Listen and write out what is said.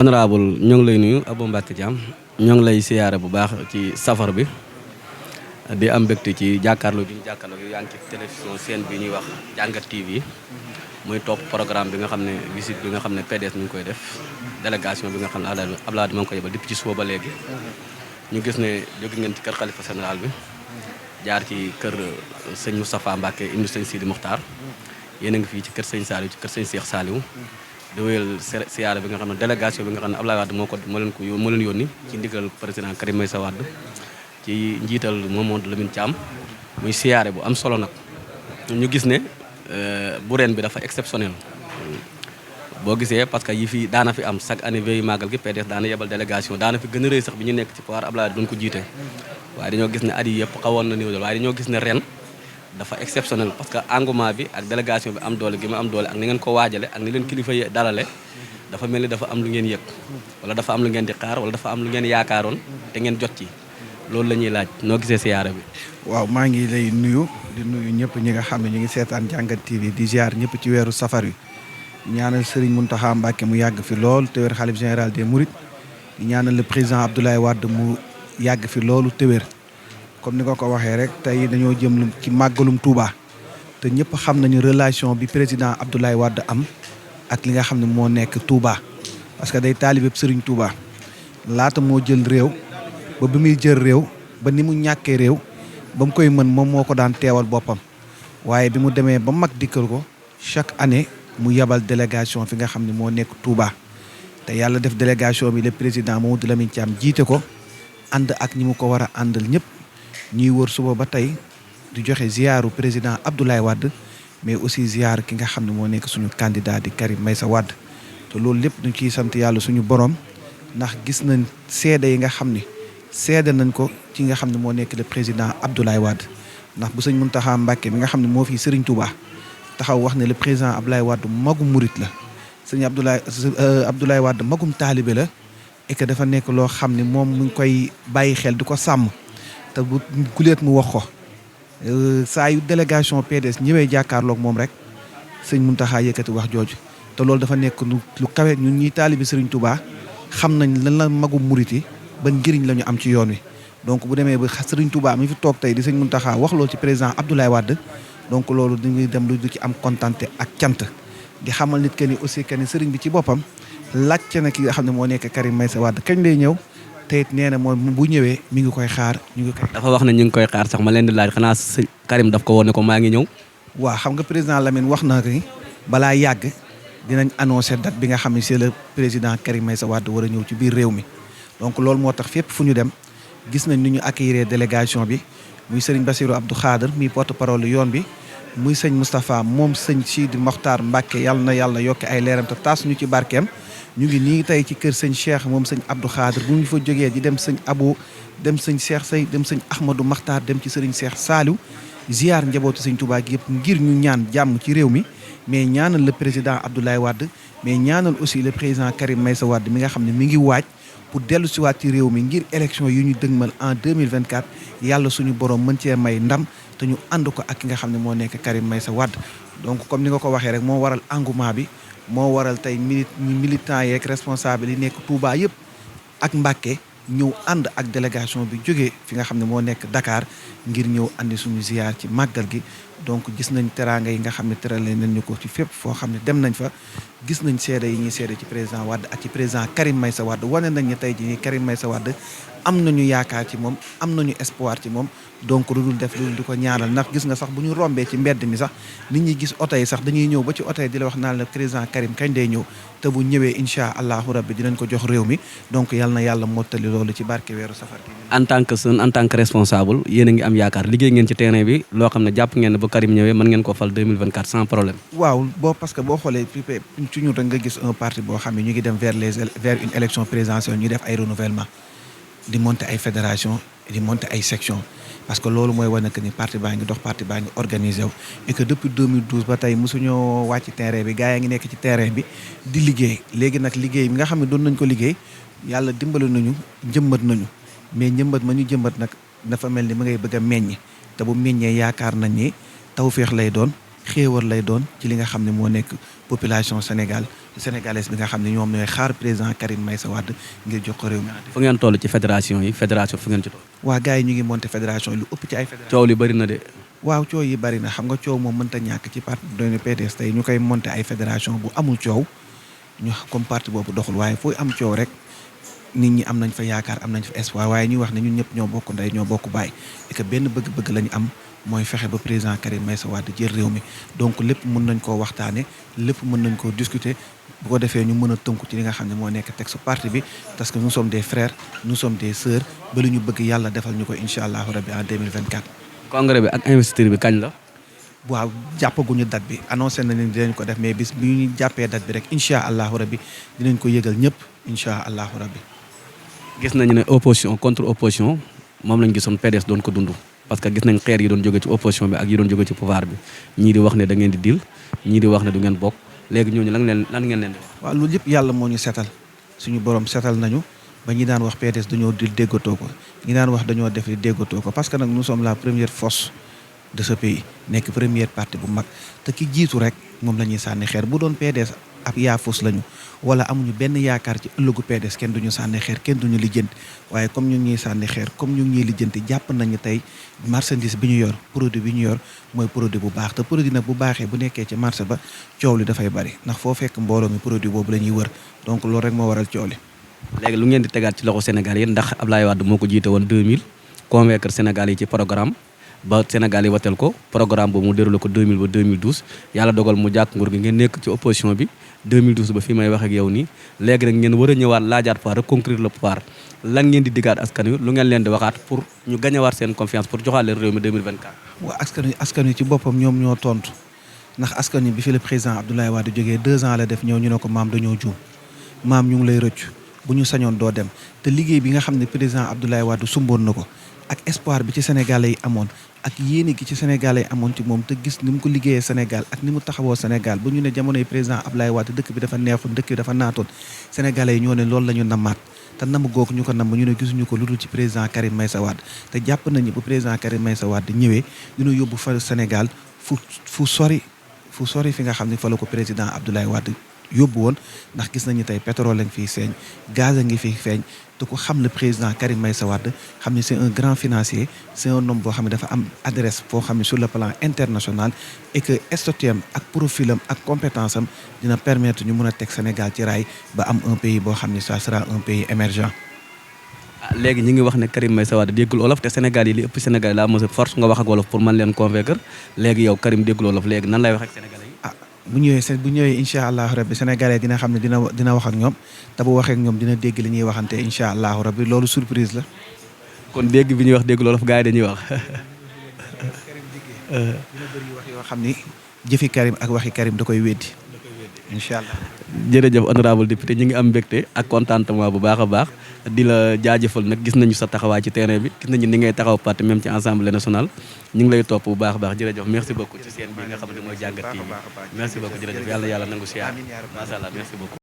honorable ñoo ngi lay nuyu Abou Mbacké Thiam ñoo ngi lay siyaare bu baax ci safar bi di am mbégte ci jàkkaarloo bi ñu jàkkaarloo yaa ngi ci télévision seen bi ñuy wax jàngat TV muy topp programme bi nga xam ne visite bi nga xam ne PDS mi ngi koy def délégation bi nga xam ne Abdoulaye ma ngi koy yebal depuis ci suba ba léegi ñu gis ne jóge ngeen ci kër xalifa général bi jaar ci kër sëñ Moustapha Mbacké indi sëñ Sidi Mokhtar yéen a ngi fii ci kër sëñ Saliou ci kër sëñ Cheikh Saliou di wéyal siyaare bi nga xam ne délégation bi nga xam ne Abdoulaye Wade moo leen yónni ci ndigal président Karim Meïssa Wade ci njiital Mamadou Lamine Thiam muy siyaare bu am solo nag ñu gis ne bu ren bi dafa exceptionnel boo gisee parce que yi fi daana fi am chaque année veille màggal gi PDS daana yebal délégation daana fi gën a rëy sax bi ñu nekk ci pouvoir Abdoulaye Wade doon ko jiite waaye dañoo gis ne at yi yëpp xawoon na néew waaye dañoo gis ne ren dafa exceptionnel parce que engouement bi ak délégation bi am doole gi ma am doole ak ni ngeen ko waajale ak ni leen kilifa yi dalale dafa mel ni dafa am lu ngeen yëg wala dafa am lu ngeen di xaar wala dafa am lu ngeen yaakaaroon te ngeen jot ci loolu la ñuy laaj noo gisee siyaare bi. waaw maa ngi lay nuyu di nuyu ñëpp ñi nga xam ne ñu ngi seetaan jàngat TV di ziar ñëpp ci weeru safar wi ñaanal Serigne Mountakha Mbacké mu yàgg fi lool te wér xalif général des Mourides di ñaanal le président Abdoulaye Wade mu yàgg fi loolu te wér comme ni nga ko waxee rek tey dañoo jëm ci màggalum Touba te ñëpp xam nañu relation bi président Abdoulaye Wade am ak li nga xam ne moo nekk Touba parce que day taalibe Serigne Touba laata moo jël réew ba bi muy jël réew ba ni mu ñàkkee réew ba mu koy mën moom moo ko daan teewal boppam waaye bi mu demee ba mag dikkal ko chaque année mu yabal délégation fi nga xam ne moo nekk Touba te yàlla def délégation bi le président Mamadou Lamine Thiam jiite ko ànd ak ñi mu ko war a àndal ñëpp ñuy wër suba ba tey di joxe ziaru président Abdoulaye Wade mais aussi ziar ki nga xam ne moo nekk suñu candidat di Karim Meïssa Wade te loolu lépp dañ ciy sant yàlla suñu borom ndax gis nañ seede yi nga xam ne seede nañ ko ci nga xam ne moo nekk le président Abdoulaye Wade ndax bu sëñ Mountakha Mbacké mi nga xam ne moo fi Serigne Touba taxaw wax ne le président Abdoulaye Wade magum murit la sëñ Abdoulaye Wade magum taalibe la et que dafa nekk loo xam ne moom mu ngi koy bàyyi xel di ko sàmm te bu guleet mu wax ko saa yu délégation PDS ñëwee jàkkaarloog moom rek sëñ Mountakha yëkkati wax jooju te loolu dafa nekk lu kawe ñun ñuy taalibe Serigne Touba xam nañ lan la magum murit yi ban njëriñ la ñu am ci yoon wi donc bu demee ba Serigne Touba mi fi toog tey di sëñ Mountakha wax loolu ci président Abdoulaye Wade donc loolu dañuy dem lu ci am kontante ak cant di xamal nit que ni aussi que ni Serigne bi ci boppam laajte na ki nga xam ne moo nekk Karim Meïssa Wade kañ lay ñëw te it nee na moom bu ñëwee mi ngi koy xaar ñu ngi koy. dafa wax ne ñu ngi koy xaar sax ma leen di laaj xanaa sëñ Karim daf ko woon ne ko maa ngi ñëw. waaw xam nga président Lamine wax na ni balaa yàgg dinañ annoncé date bi nga xam ne c'est le président Karim Meïssa Wade war a ñëw ci biir réew mi. donc loolu moo tax fépp fu ñu dem gis nañ ni ñu accueillir délégation bi muy sëriñ Bassirou Abdou Khader muy porte parole yoon bi muy sëñ Moustapha moom sëñ Sidi Mokhtar Mbacké yàlla na yàlla yokki ay leeram te taas ñu ci barkeem ñu ngi nii tey ci kër sëñ Cheikh moom sëñ Abdou Khader bu ñu fa jógee di dem sëñ Abou dem sëñ Cheikh Say dem sëñ Ahmadou Makhtar dem ci sëriñ Cheikh Saliou ziar njabootu sëñ Touba gi yëpp ngir ñu ñaan jàmm ci réew mi mais ñaanal le président Abdoulaye Wade mais ñaanal aussi le président Karim Meïssa Wade mi nga xam ne mi ngi waaj pour dellu siwaat ci réew mi ngir élection yu ñu dëgmal en 2024 yàlla suñu borom mën cee may ndam te ñu ànd ko ak ki nga xam ne moo nekk Karim Meïssa Wade donc comme ni nga ko waxee rek moo waral engouement bi moo waral tey militants yeeg responsable yi nekk Touba yëpp ak Mbacké ñëw ànd ak délégation bi jógee fi nga xam ne moo nekk Dakar ngir ñëw andi suñu ziar ci màggal gi donc gis nañ teraanga yi nga xam ne terale nañ ñu ko ci fépp foo xam ne dem nañ fa gis nañ seede yi ñuy seede ci président Wade ak ci président Karim Meïssa Wade wane nañ ne tey jii Karim Meïssa Wade am nañu yaakaar ci moom am nañu espoir ci moom donc lu dul def lu dul di ko ñaanal ndax gis nga sax bu ñu rombee ci mbedd mi sax nit ñi gis oto yi sax dañuy ñëw ba ci oto yi di la wax naan la président Karim kañ day ñëw te bu ñëwee incha allahu rabbi dinañ ko jox réew mi donc yal na yàlla mottali loolu ci barke weeru safar gi. en tant que jeune en tant que responsable yéen a ngi am yaakaar liggéey ngeen ci terrain bi loo xam ne jàpp ngeen ne bu Karim ñëwee mën ngeen ko fal 2024 sans problème. waaw parce que boo xoolee ci ñun rek nga gis un parti boo xam ne ñu ngi dem vers une élection présidentielle ñu def ay renouvellement di monter ay fédération di monter ay section parce que loolu mooy wane que ni parti baa ngi dox parti baa ngi organisé wu et que depuis 2012 ba tey mosuñoo wàcc terrain bi gars yaa ngi nekk ci terrain bi di liggéey léegi nag liggéey bi nga xam ne doon nañ ko liggéey yàlla dimbali nañu njëmbat nañu mais njëmbat ma ñu jëmbat nag dafa mel ni ma ngay bëgg a meññ te bu meññee yaakaar nañ ni tawféex lay doon xéewal lay doon ci li nga xam ne moo nekk population Sénégal sénégalaise bi nga xam ne ñoom ñooy xaar président Karim Meïssa Wade ngir jox ko réew mi. fu ngeen toll ci fédération yi fédération fu ngeen ci toll. waa gars yi ñu ngi monté fédération lu ëpp ci ay fédération. coow li bëri na de. waaw coow yi bëri na xam nga coow moom mënta ñàkk ci parti doone PDS tey ñu koy monté ay fédération bu amul coow ñu comme parti boobu doxul waaye fooy am coow rek nit ñi am nañ fa yaakaar am nañ fa espoir waaye ñuy wax ne ñun ñëpp ñoo bokk ndey ñoo bokk baay et que benn bëgg-bëgg la ñu am mooy fexe ba président Karim Meïssa Wade jël réew mi donc lépp mën nañ koo waxtaane lépp mën nañ koo discuter bu ko defee ñu mën a tënku ci li nga xam ne moo nekk texte parti bi parce que nous sommes des frères nous sommes des sœurs ba lu ñu bëgg yàlla defal ñu ko incha allahu rabbi en 2024. congrès bi ak investiture bi kañ la. waaw jàppaguñu date bi annoncé nañ ne dinañ ko def mais bis bi ñu jàppee date bi rek incha allahu rabbi dinañ ko yëgal ñëpp incha allahu rabbi. gis nañu ne opposition contre opposition moom lañ gisoon PDS doon ko dund parce que gis nañ xeer yi doon jóge ci opposition bi ak yi doon jóge ci pouvoir bi ñii di wax ne da ngeen di dil ñii di wax ne du ngeen bokk léegi ñooñu lan ngeen leen di wax. waaw loolu yëpp yàlla moo ñu setal suñu borom setal nañu ba ñi daan wax PDS dañoo dil déggatoo ko ñi daan wax dañoo def li déggatoo ko parce que nag nous sommes la première force de ce pays nekk première parti bu mag te ki jiitu rek moom la ñuy sànni xeer bu doon PDS ab yaafus lañu wala amuñu benn yaakaar ci ëllëgu PDS kenn duñu sànni xeer kenn duñu lijjanti waaye comme ñu ngi ñuy sànni xeer comme ñu ngi ñuy lijjanti jàpp nañu tey marchandise bi ñu yor produit bi ñu yor mooy produit bu baax te produit nag bu baaxee bu nekkee ci marché ba coow li dafay bari ndax foo fekk mbooloo mi produit boobu la ñuy wër donc loolu rek moo waral coow li. léegi lu ngeen di tegaat ci loxo Sénégal yi ndax Abdoulaye Wade moo ko jiite woon 2000 convaincre Sénégal yi ci programme ba Sénégal yi wateel ko programme boobu mu déroulé ko 2000 ba 2012 yàlla dogal mu jàkk nguur gi ngeen nekk ci opposition bi 2012 ba fii may wax ak yow nii léegi nag ngeen war a ñëwaat laajaat pouvoir reconquérir le pouvoir lan ngeen di diggaat askan wi lu ngeen leen di waxaat pour ñu gañewaat seen confiance pour joxaat leen réew mi 2024. waa askan wi ci boppam ñoom ñoo tontu ndax askan wi bi fi le président Abdoulaye Wade jógee 2 ans la def ñëw ñu ne ko maam dañoo juum maam ñu ngi lay rëccu bu ñu sañoon doo dem te liggéey bi nga xam ne président Abdoulaye Wade sumboon na ko ak espoir bi ci Sénégalais yi amoon ak yéene gi ci Sénégalais yi amoon ci moom te gis ni mu ko liggéeyee Sénégal ak ni mu taxawoo Sénégal ba ñu ne jamonoy président Abdoulaye Wade dëkk bi dafa neexoon dëkk bi dafa naatoon Sénégalais yi ñoo ne loolu la ñu nammaat te namm googu ñu ko namm ñu ne gisuñu ko lu dul ci président Karim Meïssa Wade te jàpp nañu bu président Karim Meïssa Wade ñëwee dina yóbbu fa Sénégal fu sori fi nga xam ne fa la ko président Abdoulaye Wade yóbbu woon ndax gis nañu tey pétrole lañ fiy feeñ gaz a ngi fiy feeñ te ku xam le président Karim Meïssa Wade xam ne c'est un grand financier c'est un homme boo xam ne dafa am adresse foo xam ne sur le plan international et que statut am ak profil am ak compétence am dina permettre ñu mën a teg Sénégal ci raay ba am un pays boo xam ne ça sera un pays émergent. léegi ñi ngi wax ne Karim Meïssa Wade déggul olof te Sénégal yi li ëpp Sénégal yi laa mos a force nga wax ak wolof pour mën leen convaincre léegi yow Karim déggul olof léegi nan lay wax ak Sénégalais yi. bu ñëwee incha allahu rabbi sénégalais dina xam ne dina wax ak ñoom te bu waxee ak ñoom dina dégg li ñuy waxante incha allahu rabbi loolu surprise la. kon dégg bi ñuy wax dégg loolu gars yi dañuy wax. Karim déggee dina bëri wax yoo xam ni jëfi Karim ak waxi Karim da koy weddi incha allah. jërëjëf honorable député ñu ngi am mbégte ak contentement bu baax a baax di la jaajëfal nag gis nañu sa taxawaay ci terrain bi gis nañu ni ngay taxaw parti même ci assemblée nationale ñu ngi lay topp bu baax a baax jërëjëf merci beaucoup ci seen bi nga xam ne mooy jàngat TV merci beaucoup jërëjëf yàlla nangu siyaar macha allah merci beaucoup.